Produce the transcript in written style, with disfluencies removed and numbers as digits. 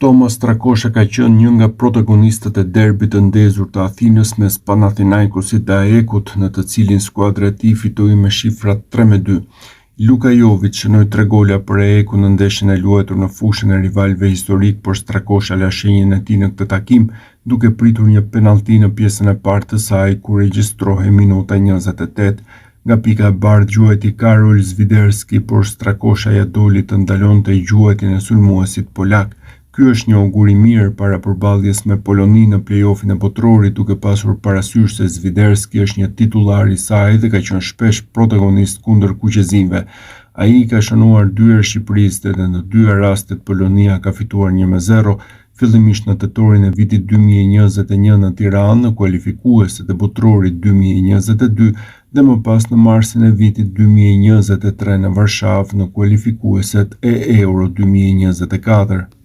Thomas Strakosha ka qenë një nga protagonistët e derbit të ndezur të Athinës mes Panathinaikosit dhe AEK-ut, në të cilin skuadra e tij fitoi me shifra 3-2. Luka Jovic shënoi tre gola për AEK-un në ndeshjen e luajtur në fushën e rivalëve historikë, por Strakosha la shenjën e tij në këtë takim, duke pritur një penallti në pjesën e parë të saj ku regjistrohej minuta 28. Nga pika e bardhë gjuajti Karol Swiderski, por Strakosha ia doli të ndalonte gjuajtjen e sulmuesit polak. Ky është një augur i mirë para përballjes me Poloninë në play-offin e Botërorit, duke pasur parasysh se Swiderski është një titullar i saj dhe ka qenë shpesh protagonist kundër kuqezinjve. Ai i ka shënuar dy herë Shqipërisë dhe në të dyja rastet Polonia ka fituar 1-0, fillimisht në tetorin e vitit 2021 në Tiranë në kualifikueset e Botërorit 2022 dhe më pas në marsin e vitit 2023 në Varshavë në kualifikueset e Euro 2024.